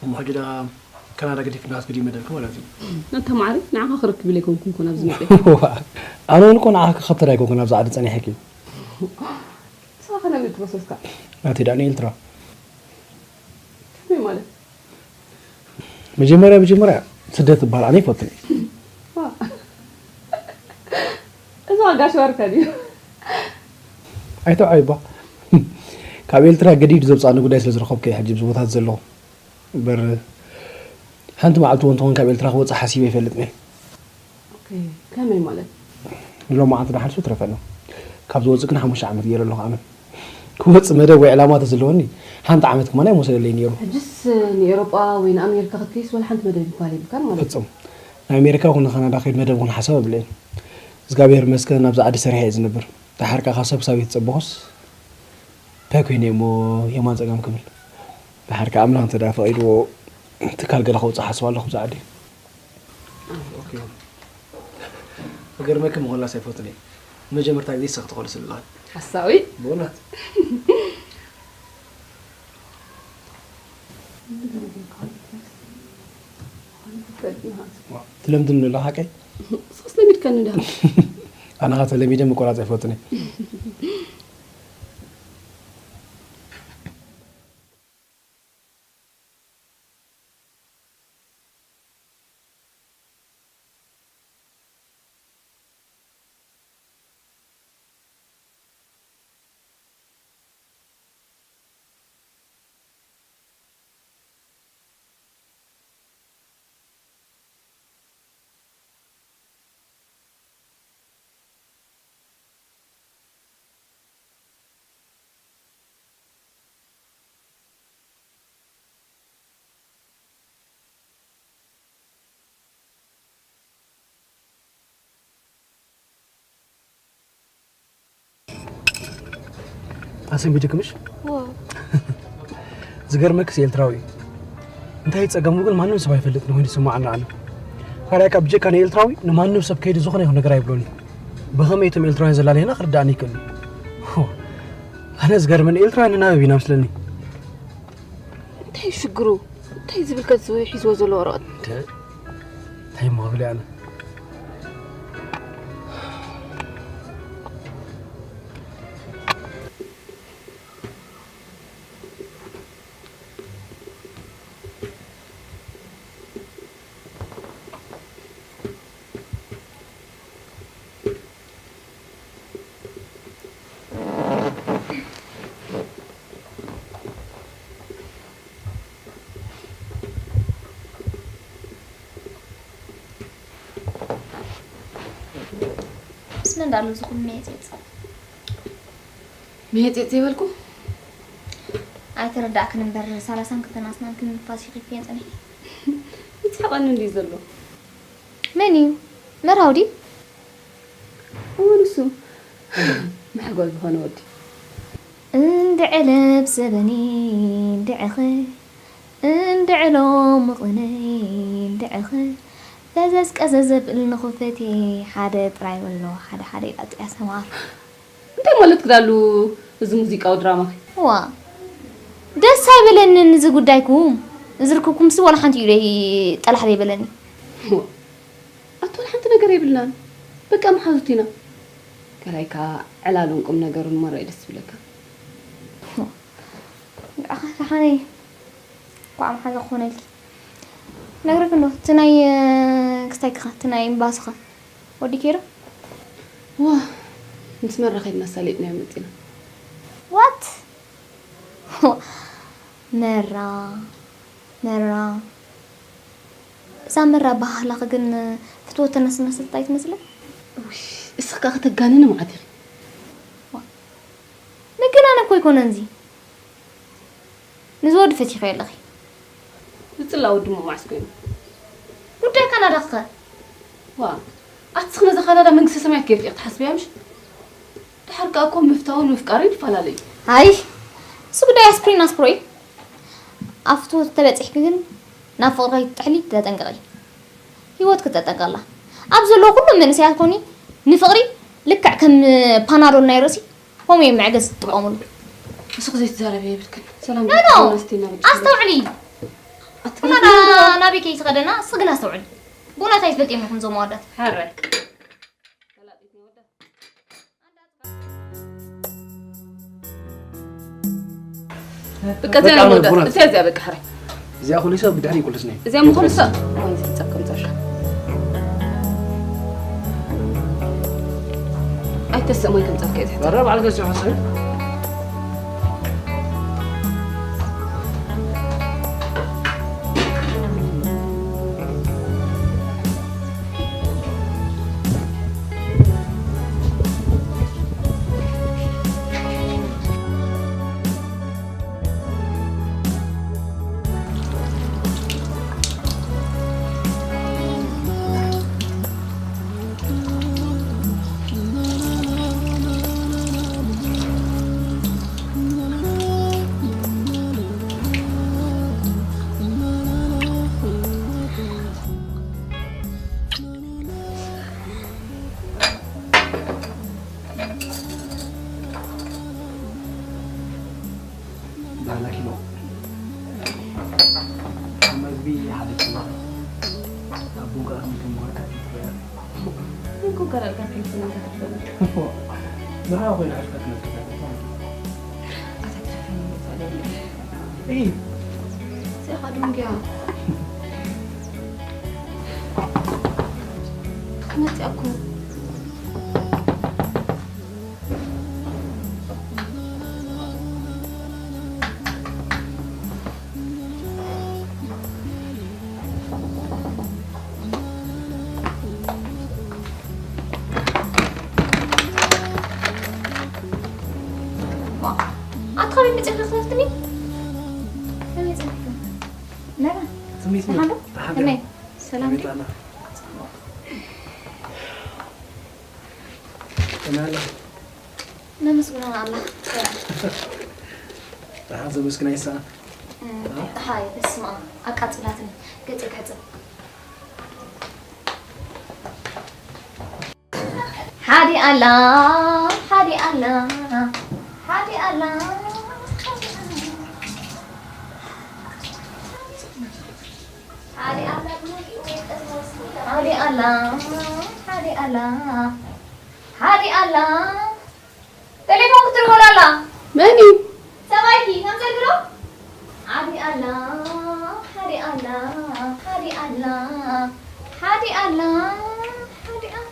እሞ ሕጂ ደኣ ካናዳ ገዲፍና ክትከዲ መደብኪ ማለት እዩ። ኣንታ ማዕረ፣ ንዓኻ ክረክብ ኢለ ኣይኮንኩን ኮን ኣብዚ መፅእ። ኣነ እውን እኮ ንዓኻ ክኸተል ኣይኮንኩን ኣብዚ ዓዲ ፀኒሐኪ። ንስኻ ከመይ ትመስለካ? ናተይ ደኣ ንኤርትራ። ከመይ ማለት? መጀመርያ መጀመርያ ስደት ዝበሃል ኣነ ኣይፈቱን እየ። እዚ ዋጋ ሽወርከ ድዩ? ኣይተውዓይ እባ ካብ ኤርትራ ገዲዱ ዘውፅኣኒ ጉዳይ ስለ ዝረኸብኩ እየ ሕጂ ኣብዚ ቦታት ዘለኹ። እምበር ሓንቲ መዓልቲ እውን ትኾን ካብ ኤርትራ ክወፅእ ሓሲበ ኣይፈልጥን እየ። ከመይ ማለት? ሎማዓንቲ ደሓን ሱ ትረፈና። ካብ ዝወፅእ ግን ሓሙሽተ ዓመት ገይረ ኣለኹ ኣነ። ክወፅእ መደብ ወይ ዕላማ ተዝህልወኒ ሓንቲ ዓመት ከማን ኣይምወሰደለይ ነይሩ። ሕጅስ ንኤሮጳ ወይ ንኣሜሪካ ክትከይስ ወላ ሓንቲ መደብ ይባል የብልካን ማለት እዩ። ፍፁም። ንኣሜሪካ ይኹን ንካናዳ ከይድ መደብ ይኹን ሓሳብ የብለይን። እግዚኣብሔር ይመስገን ኣብዚ ዓዲ ሰሪሐ እየ ዝነብር። ደሓር ከኣ ካብ ሰብ ክሳብ እየተፀበኹስ እንታይ ኮይነ እየ እሞ የማን ፀጋም ክብል። ደሓር ከኣ ኣምላኽ እንተ ደኣ ፈቒድዎ ትካል ገለ ከውፅእ ሓስብ ኣለኹ ኣብዚ ዓዲ። ኦኬ። ክገርመኪ ምኾላስ ኣይፈቱን እየ። ንመጀመርታ ግዜ ንስኺ ትኾኒ ስለ ዘለኺ። ሓሳዊ? ብእውነት። ትለምድኒ ዶ ሓቀይ? ንስኽስ ለሚድካኒ እንዲኻ። ኣነ ኸኣ ተለሚደ ምቁራፅ ኣይፈቱን እየ። ኣሰንቢድክምሽ? ዝገርመክስ ኤርትራዊ እዩ። እንታይ ጸገሙ ግን ማንም ሰብ ኣይፈልጥን ኮይኑ ይስምዓኒ ኣነ። ካልኣይ ካብ ብጀካ ንኤርትራዊ ንማንም ሰብ ከይዱ ዝኾነ ይኹን ነገር ኣይብሎን እዩ። ብኸመይ እቶም ኤርትራውያን ዘላለየና ክርድኣኒ ይክእል እዩ። ኣነ ዝገርመኒ ኤርትራውያን ንናበብ ኢና መስለኒ። እንታይ እዩ ሽግሩ? እንታይ ዝብል ከ ሒዝዎ ዘሎ ወረቐት? እንታይ እሞ ክብል ኣነ። ስነ እንዳሉ ዝኹን መየት የብፅእ መየት የብፅእ ይበልኩ ኣይተረዳእክን እምበር ሰላሳን ክልተን ኣስናን ክንፋስ ይኺፍየን ፀኒሐ ይስሕቐኒ እንድዩ ዘሎ መን እዩ መርሃው ድዩ እወ ንሱ መሕጎል ዝኾነ ወዲ እንድዕለ ብዘበኒ እንድዕኸ እንድዕሎ ምቕነይ እንድዕኸ ፈዘዝ ቀዘዝ ዘብል ንኽፈቴ ሓደ ጥራይ በሎ ሓደ ሓደ ኢላ ጥያ ሰማር እንታይ ማለት ክዳሉ እዚ ሙዚቃዊ ድራማ ዋ ደስ ኣይበለንን እዚ ጉዳይኩም እዚ ርክብኩምሲ ዋላ ሓንቲ እዩ ደይ ጠላሕ ዘይበለኒ ኣቶ ሓንቲ ነገር የብልናን በቃ መሓዙት ኢና ካልኣይ ከዓ ዕላሉን ቁም ነገሩን ማራ እዩ ደስ ዝብለካ ብዓኻ ደሓነይ እንኳዕ መሓዛ ክኾነልኪ ነግረክ እንዶ እቲ ናይ ክስታይ ክኻ እቲ ናይ እምባስኻ ወዲ ኬሮ ዋ ምስ መራ ከይድና ሳሊጥናዮ መፂና ዋት መራ መራ እዛ መራ ኣባህላኺ ግን ፍትወተና ስመስልታ ኣይትመስልን? እስኺ ከኣ ከተጋንኒ መዓት ኢኺ። ምግናን እኮ ኣይኮነን እዚ ንዝወዲ ፈቲኺ ኣለኺ። ዝፅላ ወዲ እሞ መዓስ ኮይኑ? ጉዳይ ካናዳ ኸ? ዋ ኣቲ እስኺ ነዛ ካናዳ መንግስተ ሰማያት ገይርኪ ኢኺ ትሓስብያ ምሽ? ድሓር ከኣ እኮ ምፍታውን ምፍቃርን ይፈላለ እዩ። ኣይ እሱ ጉዳይ ኣስፕሪን ኣስፕሮይ ኣብ ፍትወት ተበፂሕኪ ግን ናብ ፍቕሪ ከይትጥሕሊ ተጠንቀቒ። ህይወት ክትጠቀላ ኣብ ዘሎ ኩሉ መንእሰያት ኮኒ ንፍቕሪ ልክዕ ከም ፓናዶል ናይ ርእሲ ሆም እዮም መዕገስ ዝጥቀሙሉ። ንስኺ ዘይትዛረቢ የብልክን። ሰላም ኖ፣ ኖ። ዲክሽን ኣስቴና ብቻ። ኣስተውዕሊ። ኣትክልቲ ኩላና ዶ? ናበይ ከይትኸደና፣ እስኺ ግን ኣስተውዕሊ። ብእውነት ኣይትፈልጥዮም ኢኹም እዞም ኣወዳት። ሕራይ። በቃ እዚኣ በቃ፣ ነው መውዳእ። ብእውነት። እዚኣ፣ እዚኣ በቃ ሕራይ። እዚኣ ኩሉ ሰብ ብድሕሪ ይቁልስኒ። እዚኣ ምኹልሳ። ወይ ዝጸከም ጸርካ። ኣይተሰማይ ከም ጸርካ እዚኣ። በረ በዓል ገዝኡ ሓሳብ። ባህላ ኪሎ መግቢ ሓደ ኪሎ ኣብ ቡን ከኣ ከምቲ ምዃኑ ከኣ ይትረአ። ቡን ከኣ ዳርጋ ከምቲ ምዃኑ ከኣ ይትረአ። ንዓ ኮይኑ ኣሽካት ነጥብ። ኣታ ትረፈኒ ይባላል። እይ። እዚኣ ኸኣ ዶንግያ። ክመጽእ እኮ። ኣታ ካበይ መጺእካ ክትወስድኒ? ካበይ መጺእካ? መራ። ስሚት ደሓን ዶ? ደሓን ከመይ? ዶ? ሰላም ከመይ ድዩ? ጣና? ከመይ ኣላ? ነመስግኖ ኣላ። ሰላም። ደሓን ዘመስግና ይሰኣን። እም፣ እ? ፀሓይ፣ በስመ ኣብ፣ ኣቃፂላትኒ። ገፀይ ክሕፅብ። ሓዲ ኣላ፣ ሓዲ ኣላ፣ ሓዲ ኣላ። ሓዲ ኣላ፣ ሓዲ ኣላ፣ ሓዲ ኣላ፣ ሓዲ ኣላ። ቴሌፎን ክትድውል ኣላ። መን እዩ? ሰብኣይኪ ከምዘልግሎ። ሓዲ ኣላ፣ ሓዲ ኣላ፣ ሓዲ ኣላ፣ ሓዲ ኣላ፣ ሓዲ ኣላ።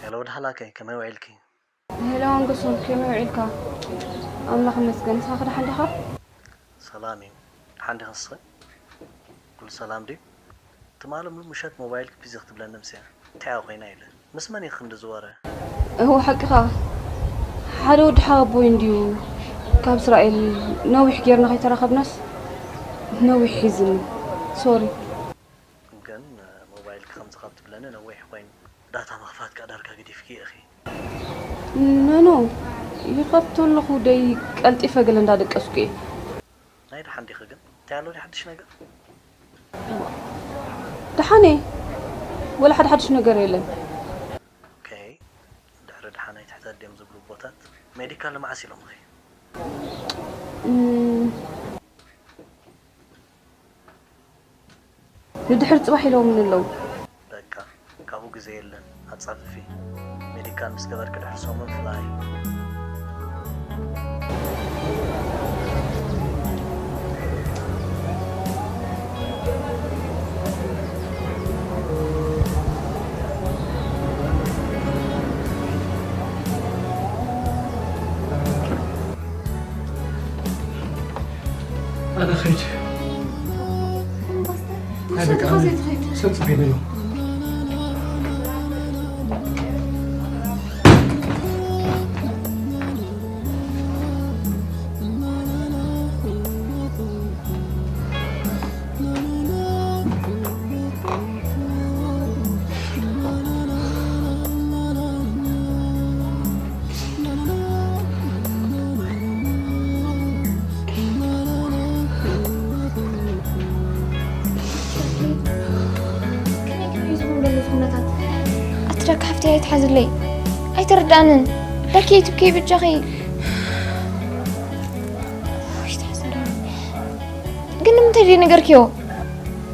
ሄሎ ወዲ ሓላከይ፣ ከመይ ውዒልኪ? ሄሎ ኣንገሶም፣ ከመይ ውዒልካ? ኣምላኽ ይመስገን፣ ንስኻ ከ ደሓን ዲኻ? ሰላም እዩ። ደሓን ዲኻ ንስኺ? ኩሉ ሰላም ድዩ? ትማሊ ሙሉ ምሸት ሞባይልኪ ቢዚ ክትብለኒ ኣምስያ። እንታይ እያ ኮይና ኢለ። ምስ መን ኢኺ ክንዲ ዝወረ? እወ፣ ሓቅኻ። ሓደ ወዲ ሓወቦይ እንድዩ ካብ እስራኤል ነዊሕ ጌርና ከይተራኸብናስ ነዊሕ ሒዝኒ። ሶሪ። ግን ሞባይልኪ ከምዚ ካብ ትብለኒ ነዊሕ ኮይኑ። ዳታ ምኽፋት ከኣ ዳርጋ ገዲፍኪ ኢኺ። ኖ፣ ኖ፣ ይኸፍቶ ኣለኹ ደይ ቀልጢፈ ገለ እንዳደቀስኩ እየ። ናይ ደሓን ዲኺ ግን? እንታይ ኣሎ ድዩ ሓድሽ ነገር? ደሓን እየ። ወላ ሓደ ሓድሽ ነገር የለን። ኦኬ። ድሕሪ ደሓን ኣይትሕተት ድዮም ዝብሉ ኣቦታት? ሜዲካል ንመዓስ ኢሎምኺ? እም፣ ንድሕሪ ጽባሕ ኢሎምኒ ኣለዉ። በቃ፣ ካብኡ ግዜ የለን። ኣጻፍፊ። ሜዲካል ምስ ገበርኪ ድሕሪ ሰሙን ፍላይ። ኣነ ኸይድ። ኣይ፣ በቃ፣ ኣነ ሰብ ጽሒኒ ነው። ኣይትሓዝለይ። ኣይተረዳንን። ዳኪ ትብኪ ብጃኺ። ኣይትሓዝለይ። ግን ንምንታይ ደይ ነገርክዮ?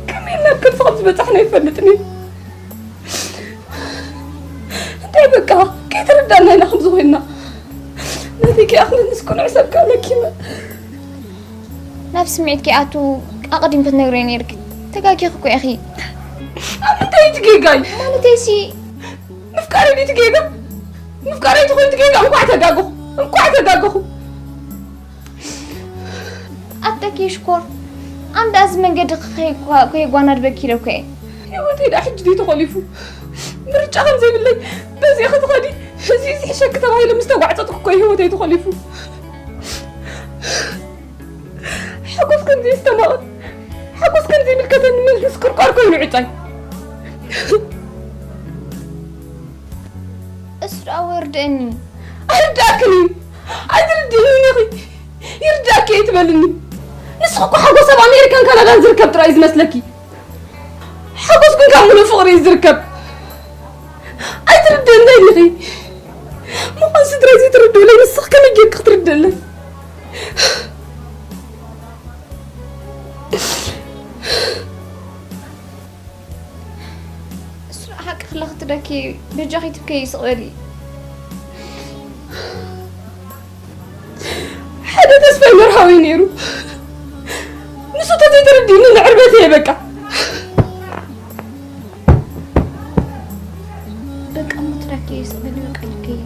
ከመይ ናብ ክንፊ ከም ዝበጻሕና ይፈልጥን እዩ። እንታይ በቃ፣ ከይተረዳእና ኢና ከምዚ ኮይንና። ነቲ ከይኣኽለንስ ቅኑዕ ሰብ ከኣ ለኪመ። ናብ ስምዒት ከይኣቱ ኣቐዲም ክትነግረይ ነይርኪ። ተጋጊኺ እኮ ኢኺ። ኣብ ምንታይ እቲ ጌጋይ? ማለተይሲ ምፍቃረይ ድዩ እቲ ጌጋ? ምፍቃረይ ተኾይኑ እቲ ጌጋ? እንቋዕ ተጋገኹ፣ እንቋዕ ተጋገኹ። ኣደኪ ሽኮር፣ ኣንዳ እዚ መንገዲ ከይጓ-፣ ከይጓናድበኪ ኢለ እኮ እየ። ህይወተይ ደኣ ሕጂ ድዩ ተኾሊፉ? ምርጫ ከም ዘይብለይ፣ በዚ ኢኺ ትኸዲ፣ እዚ ዝሕሸኪ ተባሂለ ምስ ተጓዕጸጥኩ እኮ እዩ ህይወተይ ተኾሊፉ። ሓጎስ ከም ዘየስተማቕር፣ ሓጎስ ከም ዘይምልከተኒ መልስ ቅርቋር ኮይኑ ዕጫይ። እሱ ደኣ ወርደኒ። ኣይርድኣክን እዩ። ኣይትርድእንን ኢኺ። ይርድኣኪ እየ ትበልኒ። ንስኺ እኮ ሓጎስ ኣብ ኣሜሪካን ካናዳን ዝርከብ ጥራይ እዩ ዝመስለኪ። ሓጎስ ግን ካብ ምሉእ ፍቕሪ እዩ ዝርከብ። ኣይትርድእንን ኢኺ። ምዃን ስድራይ ዘይትርድኡለይ ንስኺ ከመይ ጌርኪ ክትርድእለይ? እሱ ሓቂ ክለኽትደኪ በጃኺ ትብከይ ይስቕ በሊ። ሓደ ተስፋይ መርሃዊ ነይሩ። ንሱ ተዘይተረዲእኒ ንዕርበት እየ በቃ። በቃ እሞ ትዳኪ ስእሊ በቃ ይከይ።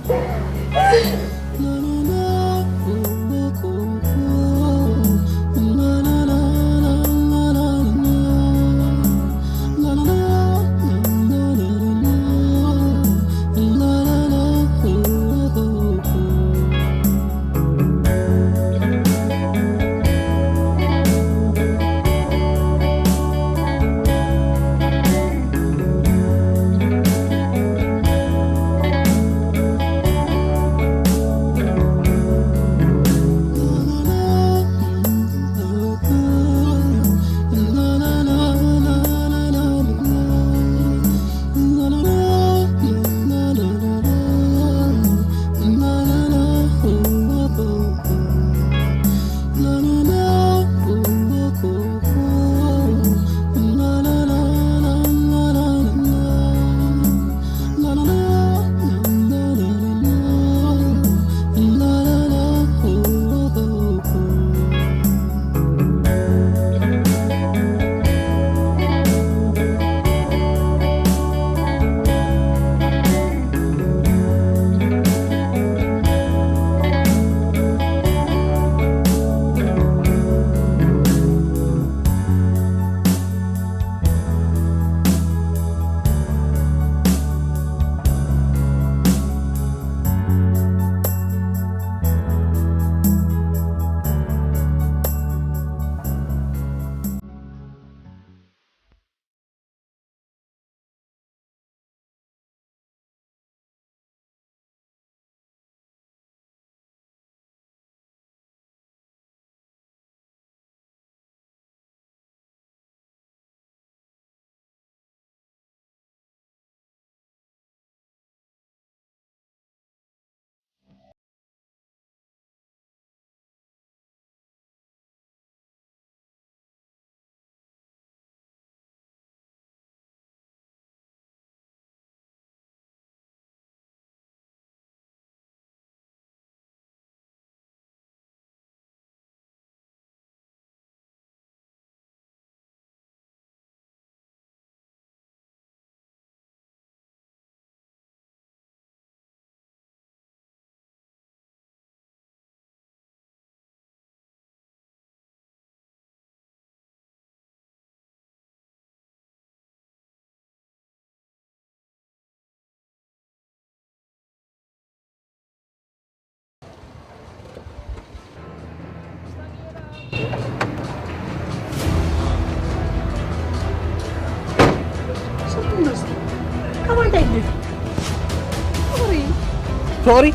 ፍቕሪ?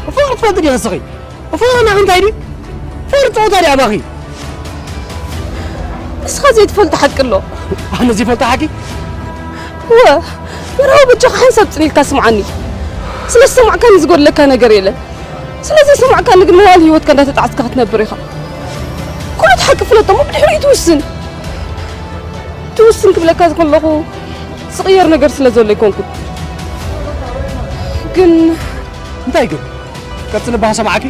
ፍቕሪ ትፈልጢ ዲኺ ንስኺ? ፍቕሪ ናኺ እንታይ ድዩ? ፍቕሪ ጸወታ ድዩ ኣባኺ? ንስኻ ዘይትፈልጦ ሓቂ ኣሎ። ኣነ ዘይፈልጦ ሓቂ? እወ፣ መርሃዊ በጃኻ ሓንሳብ ጽን ኢልካ ስምዓኒ። ስለ ዝሰማዕካኒ ዝጎድለካ ነገር የለን። ስለ ዘይሰማዕካኒ ግን መዋል ህይወትካ እንዳተጣዕስካ ክትነብር ኢኻ። ኩሉ እቲ ሓቂ ፍለጦ እሞ ብድሕሪኡ ትውስን። ትውስን ክብለካ ዝከለኹ ዝቕየር ነገር ስለ ዘሎ ኣይኮንኩን። ግን እንታይ ግን? ቀጽሊ እባ ሰማዕኪ።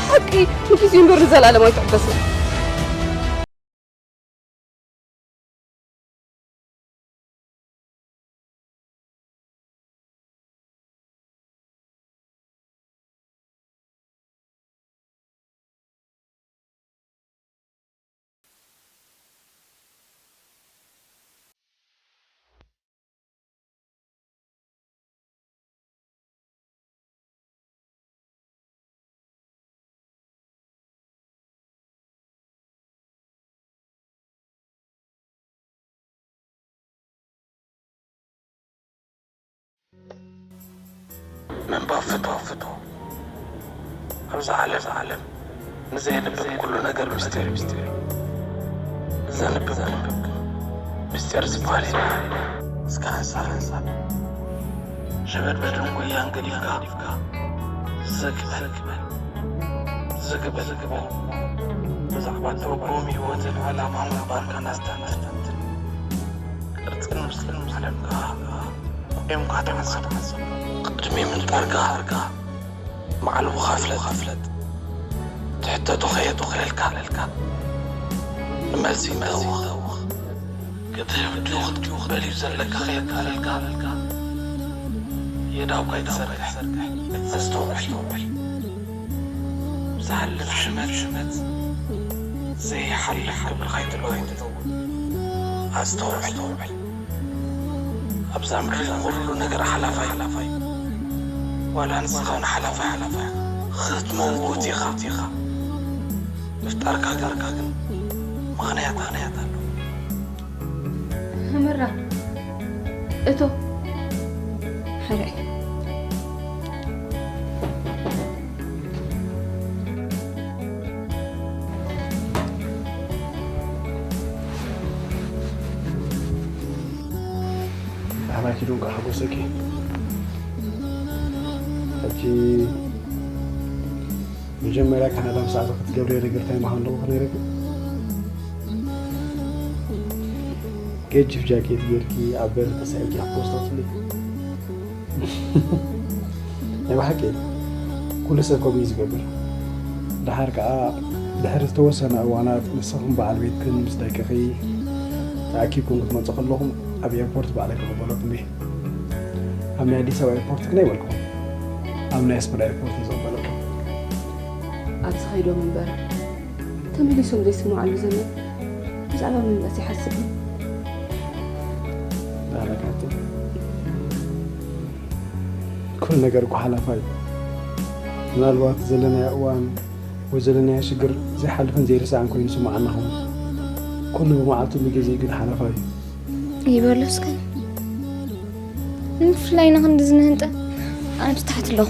ሓቂ ንግዜኡ እምበር ንዘለኣለም ኣይትዕበስን። ምንባብ ፍቶ ፍቶ ኣብዛ ዓለም ዓለም ንዘየንብብ ኩሉ ነገር ምስጢር ምስጢር። ዘንብብ ምስጢር ዝበሃል የለን። እስከ ሓንሳብ ሓንሳብ ሸበድበድን ጉያን ገዲፍካ ዘግበል ዘግበል ዘግበል ብዛዕባ ትርጉም ህይወትን ዕላማ ምንባርካ ናስተንትን ቅርጽን ምስልን ዓለምካ ቆይምካ ተሓንሳብ። ቅድሚ ምንባርካ ማዕልቦኻ ፍለጥ። ትሕተቶ ከየቶ ክለልካ ለልካ ንመልሲ ተውኽ። ክትህብ ድዩ ክትቅበል እዩ ዘለካ ከየቃለልካ። የዳውካ ይሰርሕ። ኣስተውዕል። ዝሓልፍ ሽመት ሽመት ዘይሓልፍ ክብርኻ ይጥልዎ። ኣስተውዕል። ኣብዛ ምድሪ ኩሉ ነገር ሓላፋይ ሓላፋይ። ዋላ ንስኻ እውን ሓላፋይ ሓላፋይ። ክትመውት ኢኻ ኢኻ። ምፍጣርካ ጋርካ ግን ምኽንያት ምኽንያት ኣሎ። ኣመራ እቶ ሕራይ ኣባኪ ዶንቃ ሓጎሰኪ ሕጂ መጀመርያ ካናዳ ምስ ኣተኺ ክትገብርዮ ነገር እንታይ ምዃኑ ኣለዎ ክነግረኪ። ገጅፍ ጃኬት ጌርኪ ኣብ በሪ ተሳኢልኪ ክትፖስቶ ትብሊ። ናይ ብሓቂ ኩሉ ሰብ ከምኡ እዩ ዝገብር። ደሓር ከኣ ድሕሪ ዝተወሰነ እዋናት ንስኽን በዓል ቤትክን ምስ ደቅኺ ተኣኪብኩም ክትመጹ ከለኹም ኣብ ኤርፖርት ባዕለይ ክቕበለኩም እየ። ኣብ ናይ ኣዲስ ኣበባ ኤርፖርት ግን ኣይበልኩኹም። ኣብ ናይ ኣስመራ ኤርፖርት እየ ዝቕበለኩም። ኣብዚ ከይዶም እምበር ተመሊሶም ዘይስምዓሉ ዘመን ብዛዕባ ምምላስ ይሓስብ። ዳረጋትን ኩሉ ነገር እኮ ሓላፋ እዩ። ምናልባት ዘለናዮ እዋን ወይ ዘለናዮ ሽግር ዘይሓልፍን ዘይርሳዕን ኮይኑ ይስምዓና ይኸውን። ኩሉ ብመዓልቱ ብግዜኡ ግን ሓላፋ እዩ። ይበሉ እስከ። ንምፍላይ ንኽንዲ ዝንህንጠ ኣነ ትታሕት ኣለኹ።